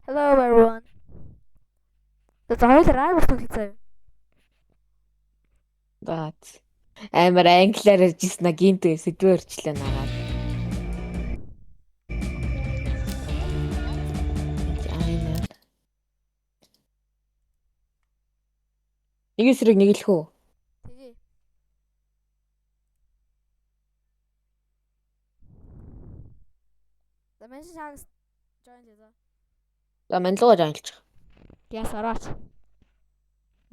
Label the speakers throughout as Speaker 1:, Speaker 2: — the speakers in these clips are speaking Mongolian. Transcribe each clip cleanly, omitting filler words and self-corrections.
Speaker 1: Hello everyone. За хоёул rival тоглоё заяа.
Speaker 2: За. Амар англиар ярьжсэн а гинт сэдвээ өрчлөө нагаад. Аймаар. Нэг эсрэг нэг л хөө.
Speaker 1: Тэгээ. За мен шагс join хийе.
Speaker 2: За манлууга жаанлчих.
Speaker 1: Яс орооч.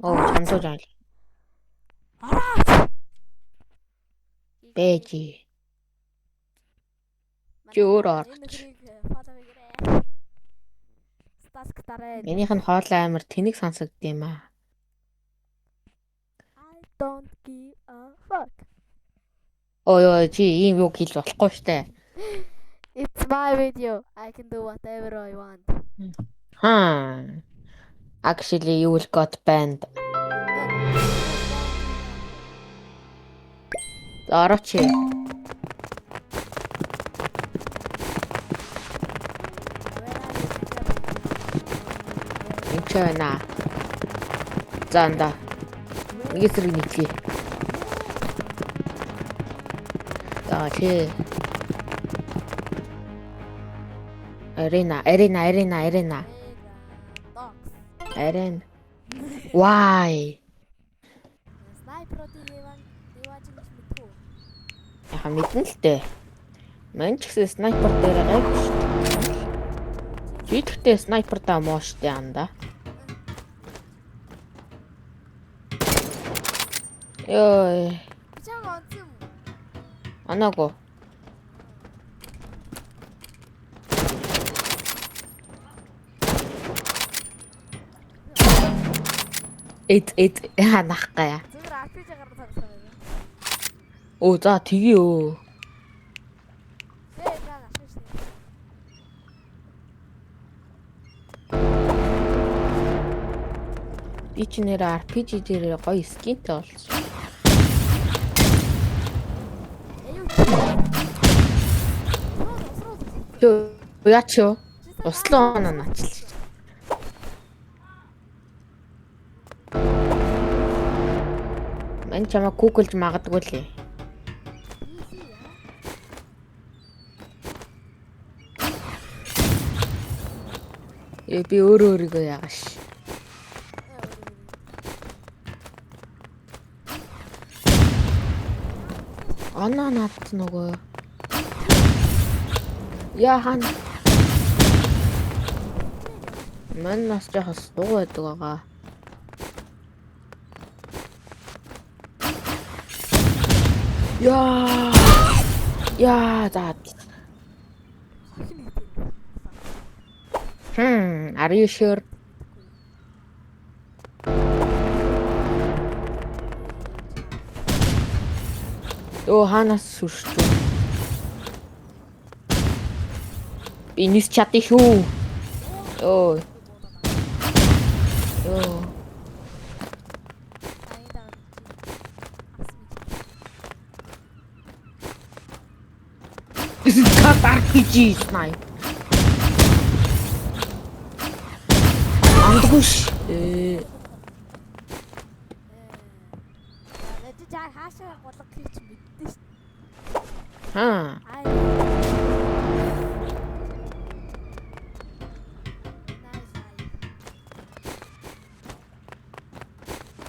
Speaker 2: Оо чамлуу жаанл.
Speaker 1: Орооч.
Speaker 2: Бэжи. Чи өөрөө орооч.
Speaker 1: Follow хийгээрэй. Стаск дараа.
Speaker 2: Минийх нь хоолой амар тэнэг сонсогдсон юм аа.
Speaker 1: I don't give a fuck.
Speaker 2: Ой ой чи ийм юу хэлж болохгүй штэ.
Speaker 1: It's my video. I can do whatever I want.
Speaker 2: Хаа. Actually you will got banned. За орооч. Энд ч байна. За анда. Нэг эсрэг нийтлээ. За тий. Арена, арена, арена, арена.
Speaker 1: Dogs.
Speaker 2: Арена. Why?
Speaker 1: Снайперуудын Иван Иван ч гэж мэдхүү.
Speaker 2: Яха мэднэ л дээ. Мэн ч гэсэн снайпер дээр гайгүй шүү дээ. Би тэгтээ снайпер даа муу шүү дээ анда. Йой,
Speaker 1: Би чамайг онцсон юм уу?
Speaker 2: анаагүй. Эд эд ханахгүй.
Speaker 1: Зүгээр RPG-гаар тоглох юм байна.
Speaker 2: Оо за тэгье өө.
Speaker 1: Би экран ашиг шүү дээ.
Speaker 2: Би ч нэр RPG дээр гоё скинтэй болсон.
Speaker 1: Аюу.
Speaker 2: Йоо яач юу? Услан оноо начлаа. Мань чамаа Google-ж магадгүй лээ. Э би өөрөө өөрийгөө яагаш. Оноо над нөгөө. Яа хан. Мань нас жоохон суг байдаг байгаа. Яа. Яа за. Are you sure? Өө хаанаас сүршиж вэ? Би нис чадах шүү. Өө. Өө. This is cut RPG snipe. Андгүй ш. Э.
Speaker 1: Чи жаа хаашаа гулгах гэж мэддэн шүү.
Speaker 2: Хаа.
Speaker 1: Аа. Nice.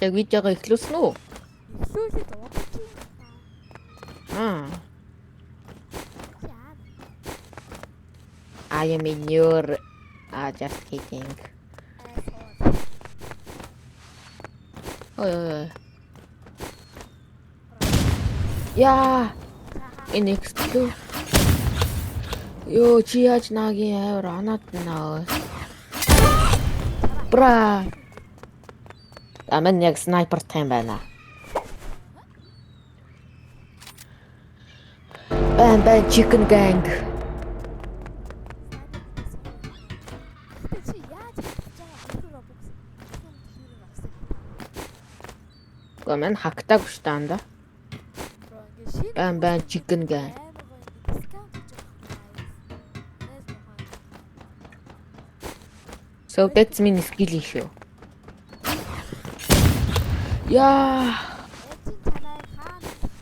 Speaker 2: Яг видеого эхлүүлсэн үү?
Speaker 1: Эхлүүлээд удаж юм та.
Speaker 2: Аа.
Speaker 1: Чи яа.
Speaker 2: I am in your just kidding.
Speaker 1: Asshole.
Speaker 2: Ой ой ой. Яа, энэ explode. Йоо, чи яаж нагийн авир оноод наа. Бра. Аман яг снайпер тайм байна. Бан бан chicken gang.
Speaker 1: Гэтэ чи яаж хатж байгаа хөрхөр Robux хэрэг авсан юм.
Speaker 2: Гэхдээ мань хактаагүй шүү дээ анда.
Speaker 1: Бро ингээ шинэ
Speaker 2: Бан бан chicken gang.
Speaker 1: амар гоё ингээ дискаунт хийж байгаа юм. Найз мохоо.
Speaker 2: So that's mean skill issue. Яа.
Speaker 1: Чин чанаа хаана хаана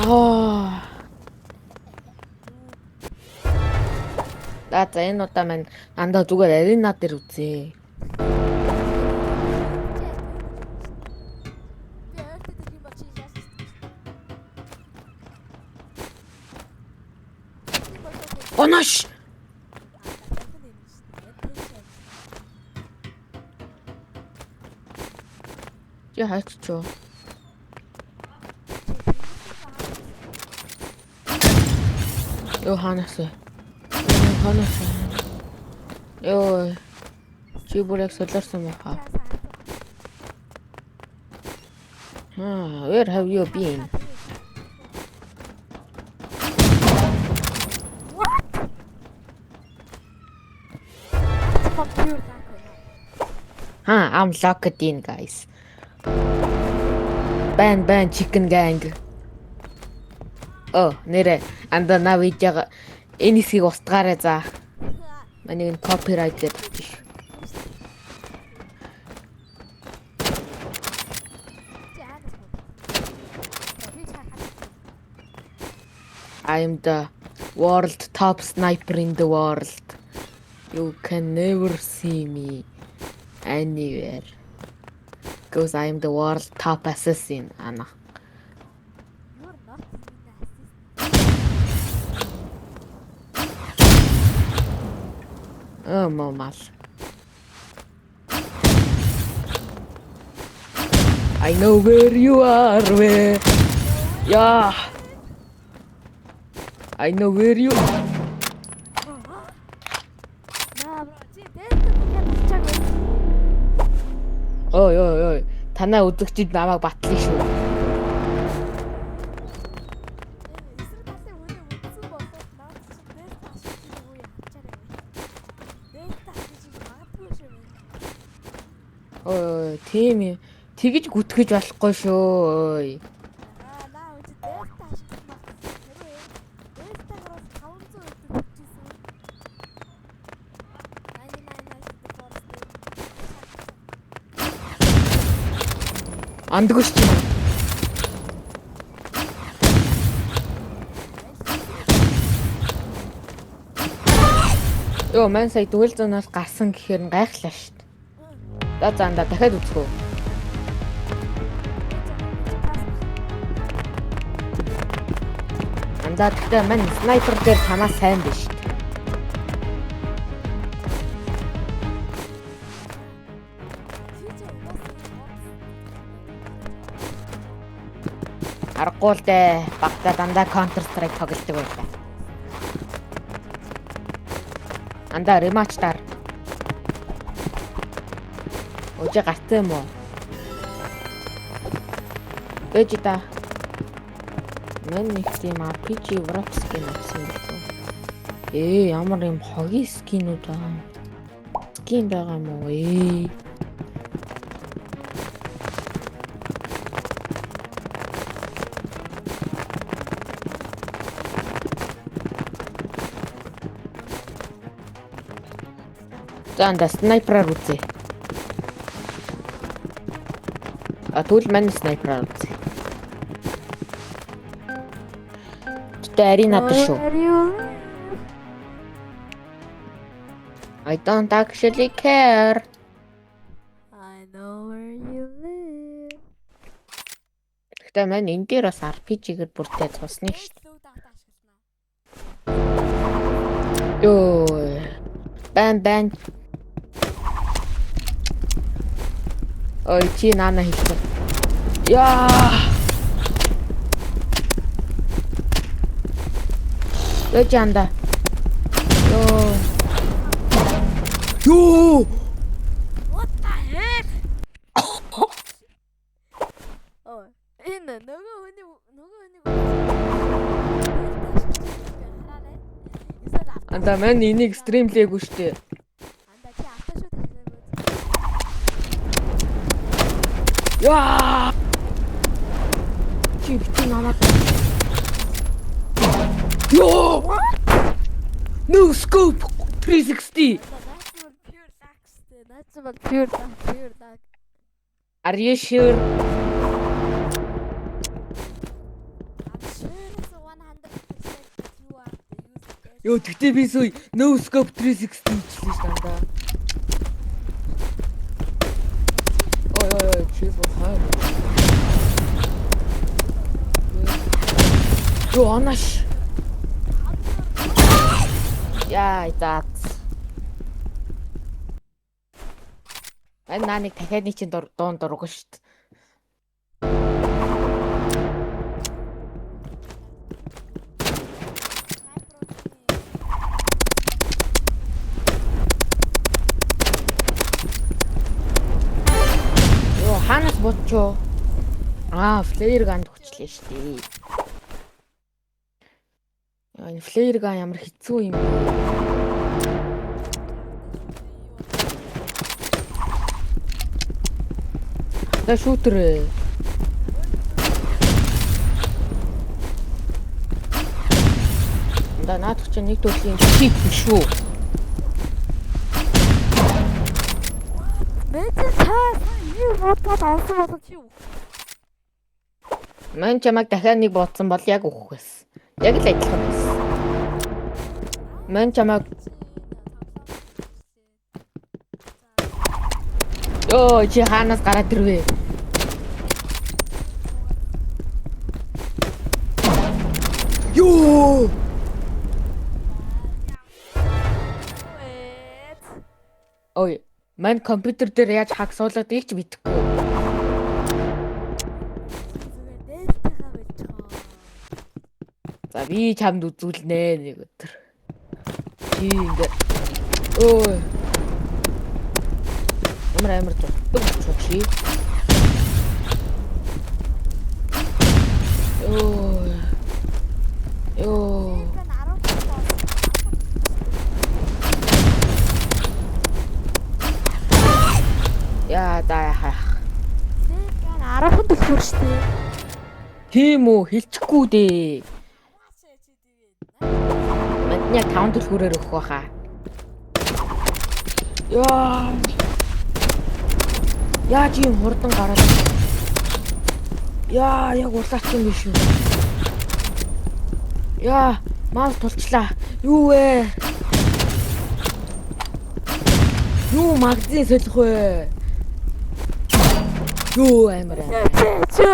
Speaker 1: хаана.
Speaker 2: Аа. За, энэ удаа маань андаа зүгээр arena дээр үзье.
Speaker 1: Би ойртоод ирэх юм бол чи яасан бэ?
Speaker 2: Онош. Чи хайччоо. Йоо, хаанаас вэ? Йоо, хаанаас вэ? Йоо. Чи бүр яг солиорсон байхаа. Аа, where have you been?
Speaker 1: What? Computer luck.
Speaker 2: Ха, I'm locked in, guys. Ban ban chicken gang. Оо, нэрэ анда на видеого энэ хэсгийг устгаарай за. Манийг нь copyright гэдэг авчих. I am the world top sniper in the world. You can never see me anywhere. Because I am the world top assassin, Anna.
Speaker 1: You're not even assistant.
Speaker 2: Оо, мал. I know where you are, where. Yeah. I know where you are.
Speaker 1: Наа bro, чи дээд дээр болчаагүй.
Speaker 2: Ой, ой, ой. Танаа үзэгчид намайг батлах шүү.
Speaker 1: Эсрэг талын үнэ үндсэн болоод наад чи дээд ашиглаж юу ячаарай. Дээд ашиглаж магадгүй шүү.
Speaker 2: Ой, ой, тийм юм. Тэгж гүтгэж болохгүй шүү. Ой.
Speaker 1: Аа, наа үгүй дээд ашиглах магадгүй. Хэрвээ дээд таграас 500 өдөр хүчээсэн. 99 force.
Speaker 2: Андгүй шүү. Йоо, мань сая дүүл зунаас гарсан гэхээр нь гайхлаа шүү дээ. За за андаа дахиад үзэх үү. Андаа гэхдээ мань снайпер дээр чамаа сайн биш шүү дээ. Аргагүй л дээ. Багтаа дандаа Counter Strike тоглодог байлаа. Андаа rematch дар. Өжөө гарцсан юм уу? Бэж та. Мэн нэг тийм RPG wrap skin авсан байлгүй. Ээ, ямар юм хогийн skin үүд аа. Skin байгаа юм уу? Ээ. За анда снайпераар үзье. А тэгвэл мань снайпераар үзье. Гэтэ arena дээр шүү. I don't actually care.
Speaker 1: I know where you live.
Speaker 2: Гэтэ мань энэ дээр бас RPG-гээр бүртээ цусны шүү. Йоо. Бан бан. Ой, чи наана хэлсэн. Яа. Өөж анда. Йоо. Йоо.
Speaker 1: What the heck? Оо, энэ нөгөө хүний
Speaker 2: Анда мань энийг stream лээгүй штэ.
Speaker 1: Анда чи автаа шүү ташлаагүй.
Speaker 2: Яа. Чи Чи битгий намайг. Йоо! No scope 360.
Speaker 1: Наач бол pure luck штэ. Наач бол pure luck, pure luck.
Speaker 2: Are you sure?
Speaker 1: I'm sure it's 100% that you are the use the best.
Speaker 2: Йоо, тэгтээ би сая no scope 360 хийчихлээ ш дандаа. Ой ой ой, чи бол хай. Йоо, анаш. Яа, заац. Энэ наа нэг дахиад нэг чинь дуун дургу шт. Йоо, хаанаас бодчоо? Аа, flare gun хүчлээ штэ. Яа, энэ flare gun ямар хэцүү юм бэ? За шүүтер. Да наадах чинь нэг төрлийн чип биш үү?
Speaker 1: Мэдээ цаа юу бодоод авсан болов чи юу?
Speaker 2: Ман чамайг дахиад нэг бодсон бол яг өөхөх байсан. Яг л адилхан байсан. Ман чамайг ёо чи хаанаас гараад ирвэ? Ёо! Ой, мань компьютер дээр яаж хак суулгадгийг ч мэдэхгүй.
Speaker 1: Зүгээр дээлтэйгээ болчихоо.
Speaker 2: За би чамд үзүүлнэ нэг өдөр. Чи ингээ өө ямар амар зурдаг болчихоо чи. Өө. Ёо.
Speaker 1: Тэр 10 болсон.
Speaker 2: Яа даа яах.
Speaker 1: Тэр 10 хүн төлхөр штэ.
Speaker 2: Тийм үү хэлчихгүй дээ. Манд яг 5 төлхөрөөр өгөх байхаа. Яа. Яаж ийм хурдан гараад. Яа, яг урлаач юм биш үү? Яа, маус тулчлаа. Юу вэ? Юу магазин солих вэ? Юу амар аа.
Speaker 1: Чи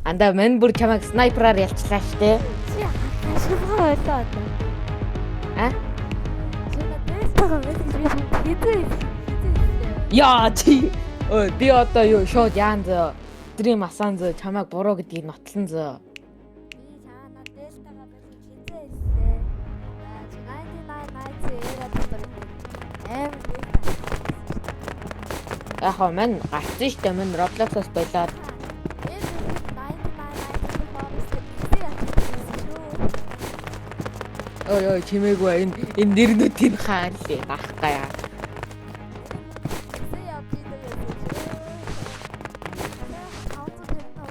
Speaker 2: Анда мань бүр чамайг снайпераар ялчлаа штэ.
Speaker 1: чи хашгиргаа байлаа одоо.
Speaker 2: А?
Speaker 1: Чи надад дээлтэйгээ байж гэж би хэзээ хэзээ.
Speaker 2: Яа чи. Ой, би одоо юу шууд яан зөө. Dream асан зөө чамайг буруу гэдгийг нотлон зөө.
Speaker 1: Би чаана дээлтэйгээ байж гэж хэзээ хэллээ. За чи 99 nights era дотор амар дээлтэй.
Speaker 2: Яг хоо мань гарцсан штэ мань Roblox-оос болоод
Speaker 1: Энэ 99 nights forest хэзээ явчихсан шүү.
Speaker 2: ой ой чимээгүй энэ энэ нэрнүүдийн хаалээ байхгүй яа.
Speaker 1: Хэзээ явж идэг байсан шүү. 555.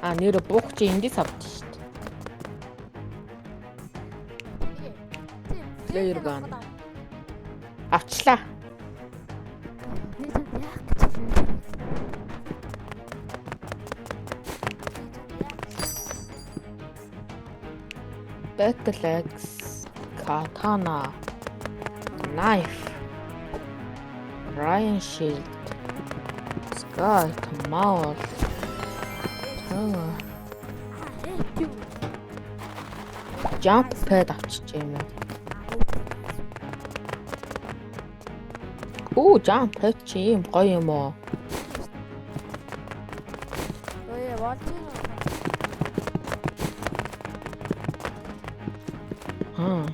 Speaker 2: А нэр буух чи эндээс авч штэ. Player gun. Авчлаа.
Speaker 1: Би чамд яах гэж байна?
Speaker 2: Battle Axe, Katana, Knife, Ryan Shield, Sky, Maul,
Speaker 1: Аа, юу?
Speaker 2: Jump pad авчиж юм уу? Оо, jump pad чи юм гоё юм уу?
Speaker 1: Ой, болж байна.
Speaker 2: Аа.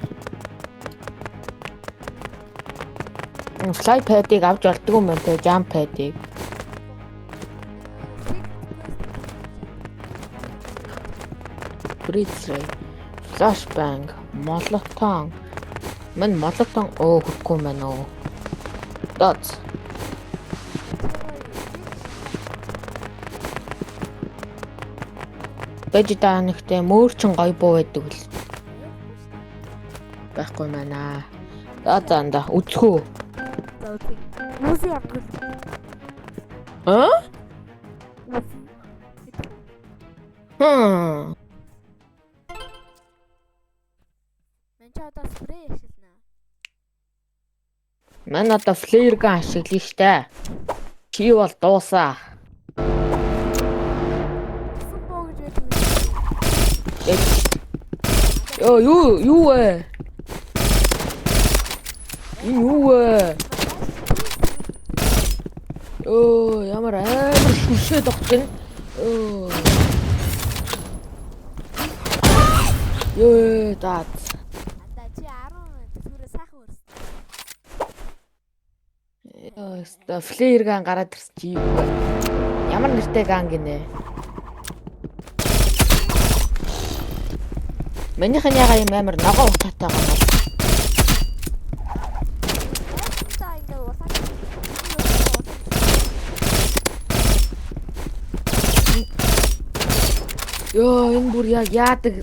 Speaker 2: Энэ Fly pad-ыг авч болдгоо юм байна те, jump pad-ыг. Freeze ray, flashbang, молотон. Мань молотон өө хөрөхгүй юм байна уу? Dots. Байж даа нэгтэй мөөрчин гоё буу байдаг л байхгүй байна. За за анда үзхүү.
Speaker 1: За үзье. Үүсээ явдаг л.
Speaker 2: Аа?
Speaker 1: Үүсээ.
Speaker 2: Хм.
Speaker 1: Мэн чи одоо спрей ашиглана.
Speaker 2: Ман одоо flare gun ашиглана штэ. Чи бол дуусаа.
Speaker 1: Усан боо гэж байдаг үү?
Speaker 2: Йоо юу юу вэ? Энэ юу вэ? Өө ямар амар шүршээ тогт гин. Өө. Йоо даа.
Speaker 1: Анда чи 10 түлхүүрээ сайхан өрсөн.
Speaker 2: Йоо өстой flare gun гараад ирсэн чи юу вэ? Ямар нэртэй gun гинэ? Манийх нь яга юм амар ногоон утаатай байгаа юм.
Speaker 1: За ингээ улаан.
Speaker 2: Йоо энэ бүр яг яадаг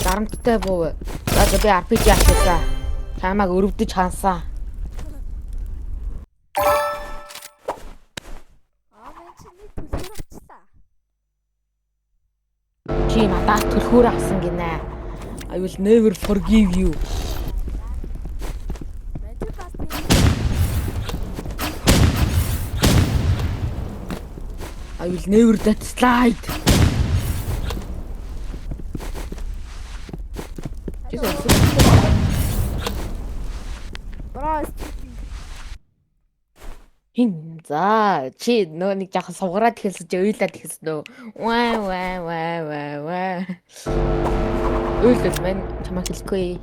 Speaker 2: дарамттай буу. За за би RPG авчихсан. Чамааг өрөвдөж хансан.
Speaker 1: Аа мэн чи нэг түлхүүр авчлаа.
Speaker 2: Чи надаас түлхүүр авсан гинэ. I will never forgive you.
Speaker 1: Мэн чи бас тийм
Speaker 2: I will never that slide. Чи сонссон.
Speaker 1: Bro, stupid.
Speaker 2: Хин за чи нөө нэг жаахан сугараад эхэлсэн чи уйлаад эхэлсэн нөө. Ваа ваа ваа ваа ваа. Уйлал мэн чамайг хэлэхгүй.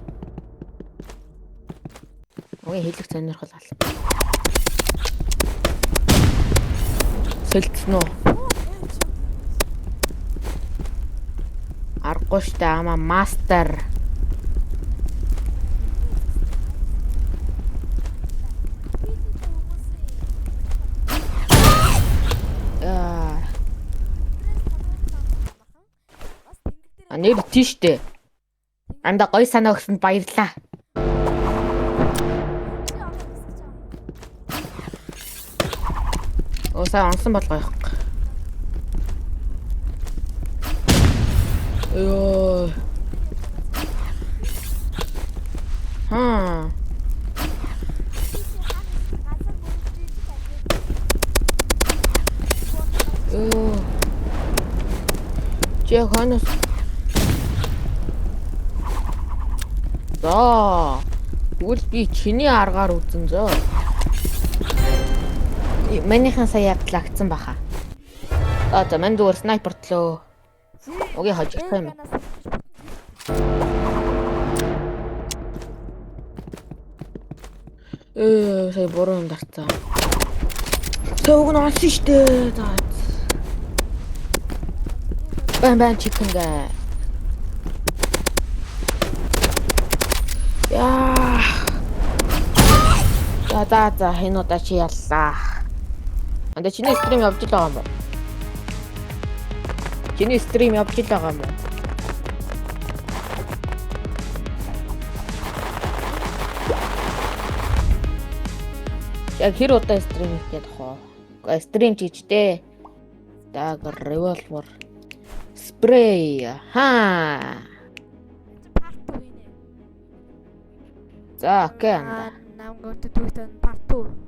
Speaker 2: Үгүй хэлэх сонирхол ал. Сэлдсэн үү? Аргагүй штэ ама мастер. Аа, а нэр тийштэй. Анда гой санаа өгсөнд баярлаа. Оо сайн онсон бол гоё. Йоо. Хаа. Йоо. Чи яг хойноос. За. Тэгвэл би чиний аргаар үзэн зөө. Манийхан сая лагцсан баха. А за мань зүгээр sniper тлөө. Угийн хожигдох юм. Сая буруу юм дарцаа. Сая уг нь олсон штэ. За. Бан бан chicken га. Яа. За за за энэ удаа чи яллаа. Анда чиний stream явж л байгаа юм уу? Чиний stream явж л байгаа юм уу? Яг хэр удаа stream хийх гээд ах вэ? Stream ч гэж дээ. Dagger, revolver, spray. Ха.
Speaker 1: Part 2 хийнэ.
Speaker 2: За, okay анда.
Speaker 1: Нам go to do it on part 2.